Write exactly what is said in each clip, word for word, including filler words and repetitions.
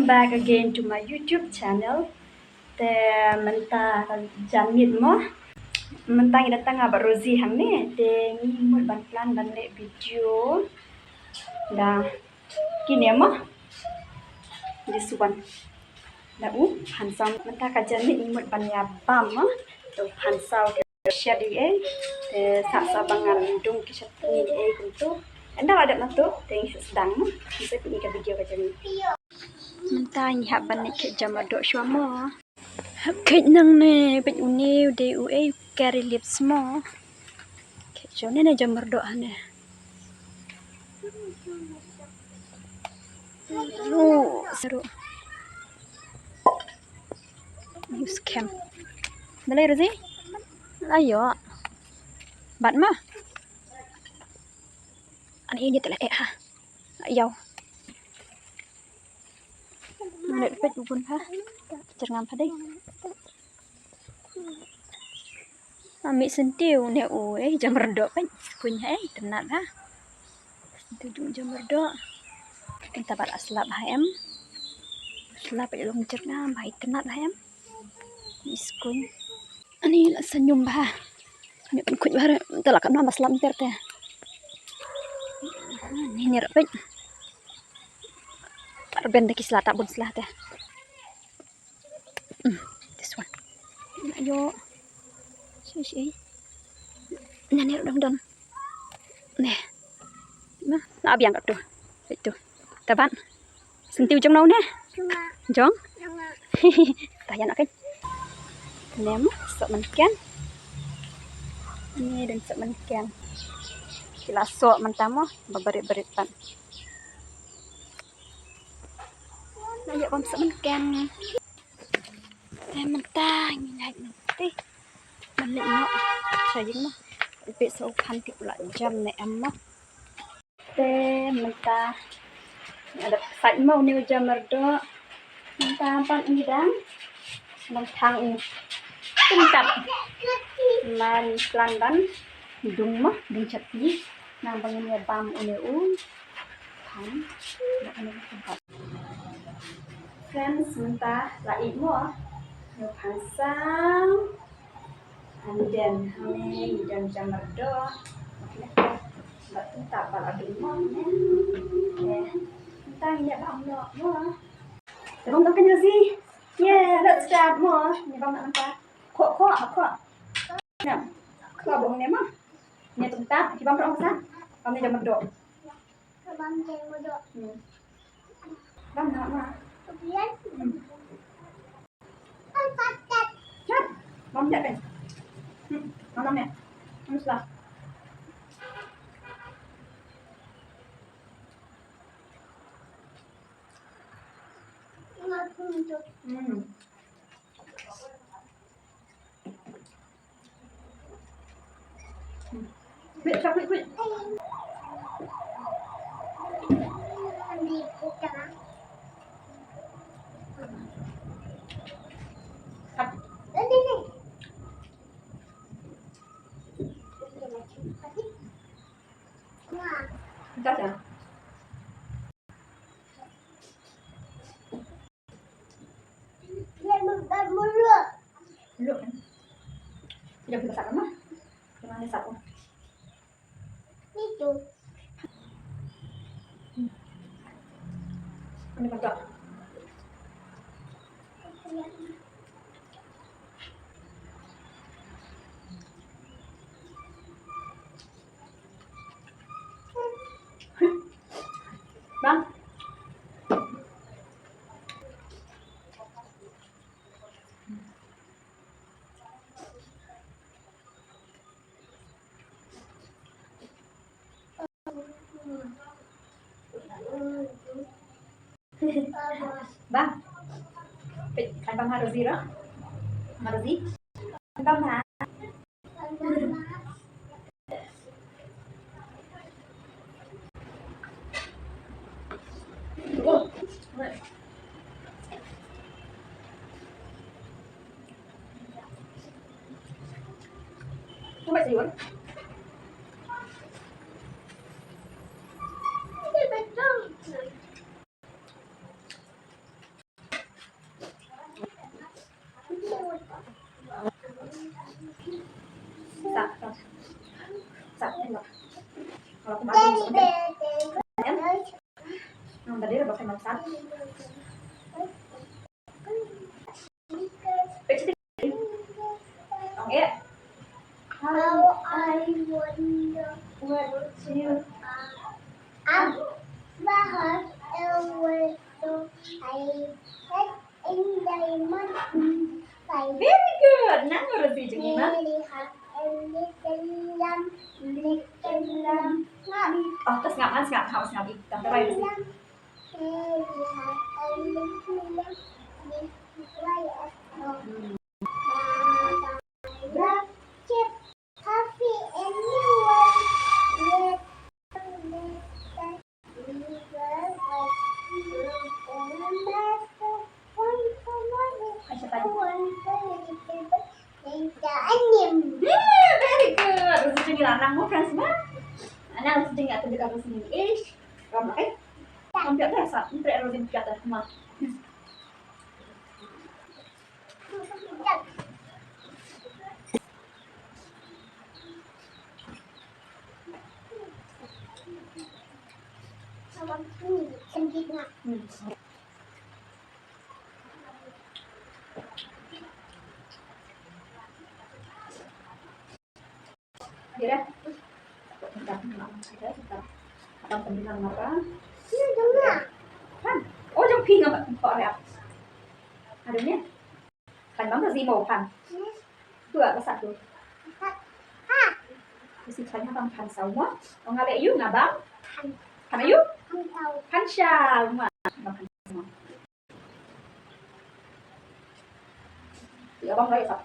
Back again to my YouTube channel. Te mynta ka janmiet mo. Mynta ngi da tang nga bad Rosie hangne. Te ngi mut ban plan ban leh video da kine mo. This one. Da u phan saw, mynta ka janmiet ngi mut ban ïa bam mo. To phan saw. Share di ei, te sa sa ba ngan dung ki shapni di ei kumtu. Ynda la dep na tu te ngi sdang mo. Ngi sa pyni ka video ka jong ngi. Mynta ngi hap ban leit khet jamrdoh shuwa mo. Hap khet nangne, peit une u dei u ei, curry leaves mo. Khet shuwa ne, ne jamrdoh hangne. Oh, seru. Use cam. Balei Rosie? Ayo. Bat ma. Ani ini telah eh ha. Ayo. Mana dapat bubun ha. Cerngam ha dei. Ami senti une u eh jamrdoh peit. Skuin ha eh tenat ha. Senti u jamrdoh. Kita bat aslap ha em. Aslap peit long cerngam ha eh tenat ha em. Skuin. Ani la senyum bha. Ani pynkuit bha te la ka nam ba slap nter te. Ani ni rapet. Arben da ki sla ta bun sla te. Hmm, this one. Ayo. Shi shi. Nani dong dong. Neh. Na, na abiang kat tu. Itu. Taban. Senti u jong nau neh. Jong? Tayan akan. Neh mo, sok mynken. Ni dan sok mynken. Ki la sok mynta mo, ba barit-barit pat. Na ïa bam sok mynken. Te mynta ngi leit noh te. Ban leit noh sha ïing noh. Peit sa u phan te u la jam ne em noh. Te mynta ngi la dep sait mo une u jamrdoh. Mynta pat ngi dang nang thang u tyngtap. Mynta ngi plan ban dung mo, dung chutney. Nang ba ngin ïa bam une u phan. Friends, mynta la ïeit mo. Une u phan saw. And then hangne ngi don jamrdoh. Bad mynta ba la dung mo ne. Okay. Mynta ngi ïa bam noh mo. Te bam noh kan Rosie. Yeah, let's start mo. Ngi bam noh mynta. Khoh, khoh, khoh. Nè. Khoh bam ne mo. Ngi tymtap, ngi bam noh mynta. Bam ne jamrdoh. Bam ne jamrdoh. Hmm. Bam noh mo. Hmm. Bam ne. Hmm. Bam ne. Bam ne. Hmm. Quick, quick, quick. Dah, dah. Itu. Ini bentuk. Bang. Bang. Peit, kan bang harus zero. Harus zi. Kan bang ha. Sa, sa. Sa, tengok. Kalau aku makan, em. Nang tadi dah pakai masak. Pecah. Ong, eh. How I wonder what you are. Above all the I had in diamond. Very good. Nang Rosie jong ngi ma. Very hard and little lamb, little lamb. Oh, to sngap, ngan sngap, ha, sngap. Ih, tang, tang, Rosie. Very hard and little lamb, little white as snow. Hmm. Baba, love, chip, coffee, and you want it. Hmm, very good. Rosie jong ngi la nang mo, friends ma. Nang Rosie jong ngi la tang ka Rosie jong ngi. Ish. Ram la, eh. Kam piat dah, sa. Ntre Rosie piat dah ma. Hmm. Dia dah. Kita, kita, kita, kita. Abang pembilang apa? Ini dong lah. Kan? Oh, jong phi ngam kok rap. Aduh ni. Kan bang Rosie mo kan. Dua ke satu. Ha. Mesti kan bang kan saw mo. Ong ale yu ngabang. Kan ayu? Kan saw. Kan saw mo. Bang kan saw mo. Ïa bang rai sa.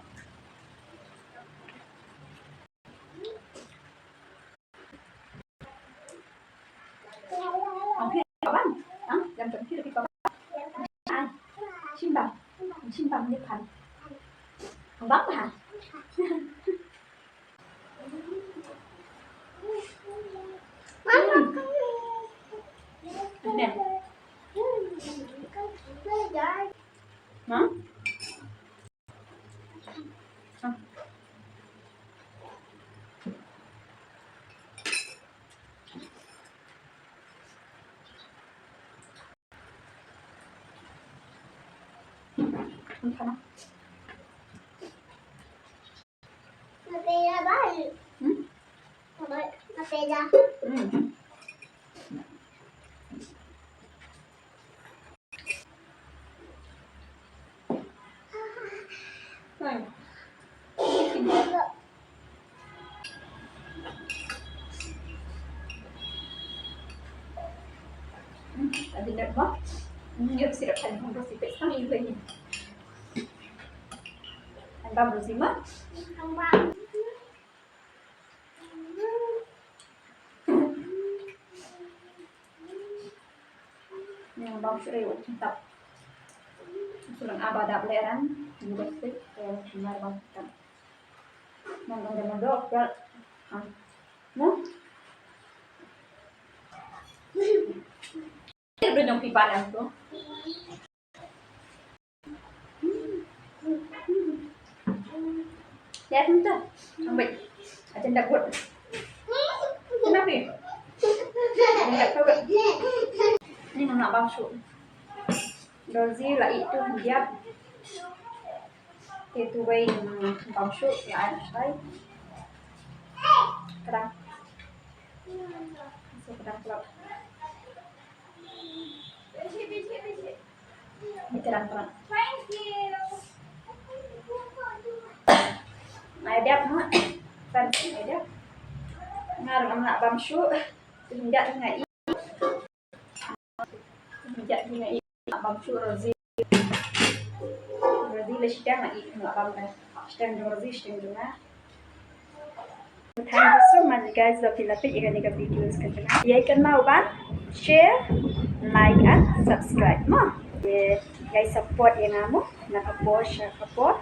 Ang phi ka ban. Ha? Jam jam phi ka ban. Ai. Shin bang. Shin bang ni pan. Ang bang ha. Hmm. Nè. Hả? Không thơm. Hmm? Hmm. Hmm, adi nak ba? Hmm, yuk sirap kan hong ko sipek sang iu lagi. Ang bam Rosie ma? Ang bam. Yang bang suri u tap. Surang aba dap leran, ni dap sik, eh, mar bang tap. Nang nang nang dok, ya. Ah. No? Dia belum nyampi panas tu. Ya, tentu. Ambil. Aja ndak buat. Kenapa? Aja ndak buat. Ni nang nak bang suk. Rosie la ih tu dia. Te tu wei bang suk la ai. Kerang. So kerang kelap. Ni kerang, kerang. Ai dep ma. Kan ai dep. Ngar ngam nak bam shuh. Sehingga ngai. Sehingga ngai bam shuh Rosie. Rosie la shiteng ngai ngam bam. Shiteng Rosie, shiteng jong nga. Thank you so much guys, ba phi la peit ïa kane ka video. Ïa kynmaw ban share, like and subscribe mo. Ïa guys, support ïa nga mo na ka por sha ka por.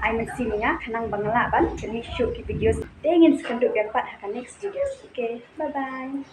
Ai mynsiem ïa nga khnang ba nga lah ban pyni shuh ki videos. Te ngin sa ïakynduh biang pat ha ka next videos. Okay, bye bye.